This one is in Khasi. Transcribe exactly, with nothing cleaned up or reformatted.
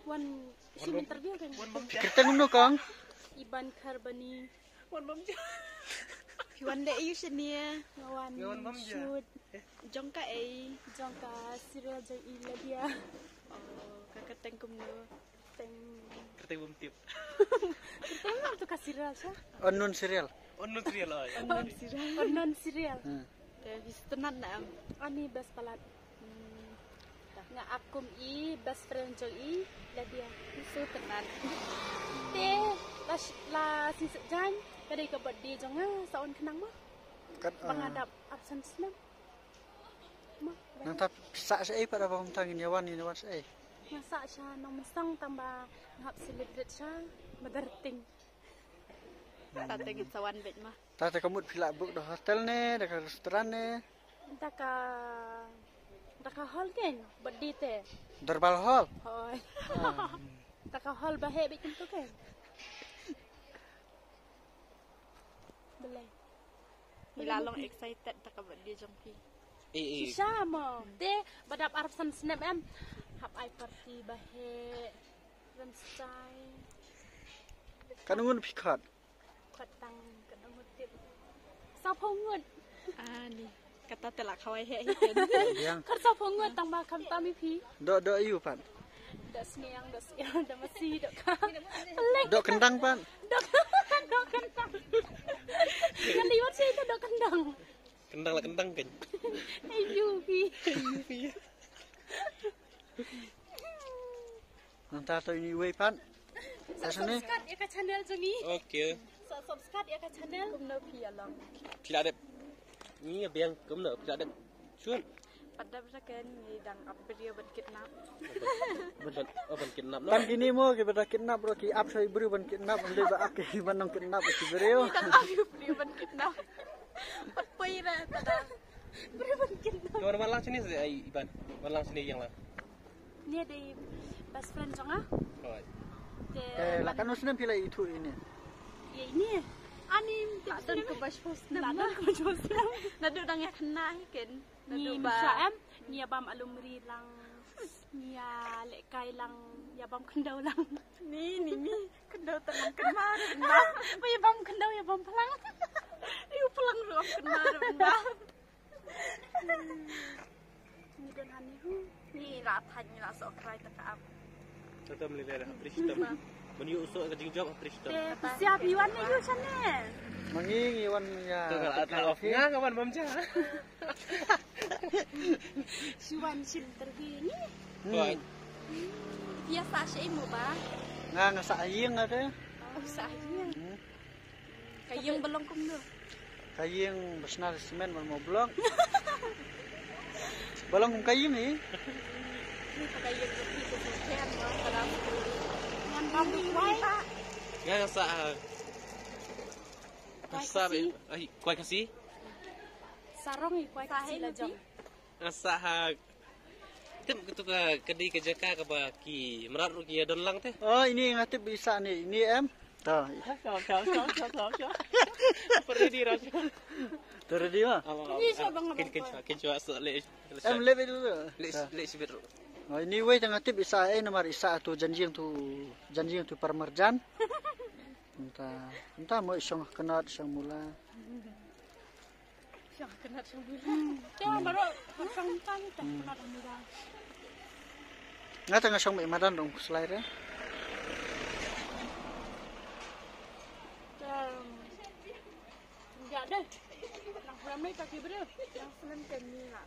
Wan shim interview kan. Kyrteng kumno kong? Iban Kharbani. Wan bam ja. Phi wan leh aïu shane? Nga wan, nga wan bam ja. Shoot. Jong ka ei, jong ka serial jong i Ladia. Oh, ka kyrteng kumno? Teng. Kyrteng bym tip. Kyrteng bym tu ka serial sha. Unknown serial. Unknown serial, oh, ya. Unknown serial. Unknown serial. Hmm. Te phi sngewtynnat ne em? Ani best palat. Hmm. Nga ap kum i best friend jong i Ladia. Sngewtynnat. Te la sh-, la shisien jan ka dei ka birthday jong nga, sa wan khnang mo. Kat, ba nga, ah, dap arphew san snem. Mo. Nangta sah shaei pat, ba kumta ngin ïa wan, ngin ïa wan shaei? Nga sah sha Nongmynsong tang ba nga hap celebrate sha Mother Ting. Tata ngin sa wan beit mo. Tata ka mut phi la book da hotel ne, da ka restaurant ne? Da ka, da ka hall kein, birthday te. Dorbar Hall? Hooid. Ah. Da ka hall ba heh beit kumto kein. Balei? Ngi la long excited da ka birthday jong phi. Eh, eh. Shisha mo. Te ba dap arphew san snem em. Hap ai party ba heh. Rem stai. Katno ngut phi khot? Khot tang, katno ngut tip? Sawphew ngut. Ani. Kata te la khawai heh hi kein. Yang. Khot sawphew ngut tang ba kham tam ïa phi. Doh, doh aïu pat? Doh sniang, doh sniang, doh masi, doh ka. Doh kyndang pat? Doh, doh kyndang. Kan di wat sih itu doh kyndang. Kyndang la kyndang kein. Aïu phi. Aïu phi. Nangta to ini wei pat. Sa subscribe ïa ka channel jong ngi. Okay. Sa subscribe ïa ka channel. Kumno phi ïa long? Phi la dep. Ngi ïa biang kumno phi la dep. Chun. Pat dep sa kein ngi dang ap briew ban kidnap. Ban, ban, oh, ban kidnap, no? Tang kine mo ki ba da kidnap ruh ki ap sa briew ban kidnap, ym dei ba ap ki ban nang kidnap ki briew. Ngi dang ap briew ban kidnap. Pat poi ra ta da. Briew ban kidnap. Ka wan lang shane sa ai Iban. Wan lang shane ïeng lang. Ni dei best friend jong nga. Hooid. Te eh, la katno snem phi la ithuh ïa ine? Ïa ine. Ani la don kaba shiphew snem. La don kaba shiphew snem. Naduh dang ïa khynnah hi kein. Naduh ba. Ngi sha em, ngi ïa bam alumri lang. Ngi ïa lehkai lang, ïa bam khyndew lang. Ni, ni, ni. Khyndew tang ym kynmaw ruh ban bam. Ba ïa bam khyndew ïa bam phlang. Ïa u phlang ruh ym kynmaw ruh ban bam. Ngi don hangne hu. Ngi la thait ngi la soh krai ta ka ap. Tatam lile da hapri shitom. Ban ïoh soh ka jingjop hapri shitom. Te phi sngewbha wan ne ïoh shane. Ma ngi ngi wan ïa. Te ka la off nga nga wan bam ja. Shu wan shim interview ngi. Hmm. Phi ïa sah shaei mo ba? Nga nga sah ha ïing ate. Oh, sah ha ïing. Hmm. Ka ïing ba long kumno? Ka ïing ba shna da cement ban mo block. Ba long kum ka ïing hi. Ni ka ïing ba phi ka ïing ba ka dang. Ngan bam ni kwai. Nga nga sah ha. Kwai Khasi. Ai, kwai Khasi. Sarong hi kwai Khasi la jong. Nga sah ha. Tip katu ka, ka dei ka jaka kaba ki mrad ruh ki ïa don lang te. Oh, ini nga tip ba i sah ne, ini em. To. Ready, ready. To ready ma? Kin, kin, kin sah le. Em le dulu. Le, le sibit ruh. Oh, ini wei te nga tip i sah eh namar i sah tu janjing tu, janjing tu parmarjan. Nta, nta mo i shong knot shong mula. Shong knot shong mula. Te wan baroh shong tang te knot mula. Nga te nga shong mih madan dong khuslai re. Te, ya deh. Nang pram ni kaki beri. Nang pram ni lah.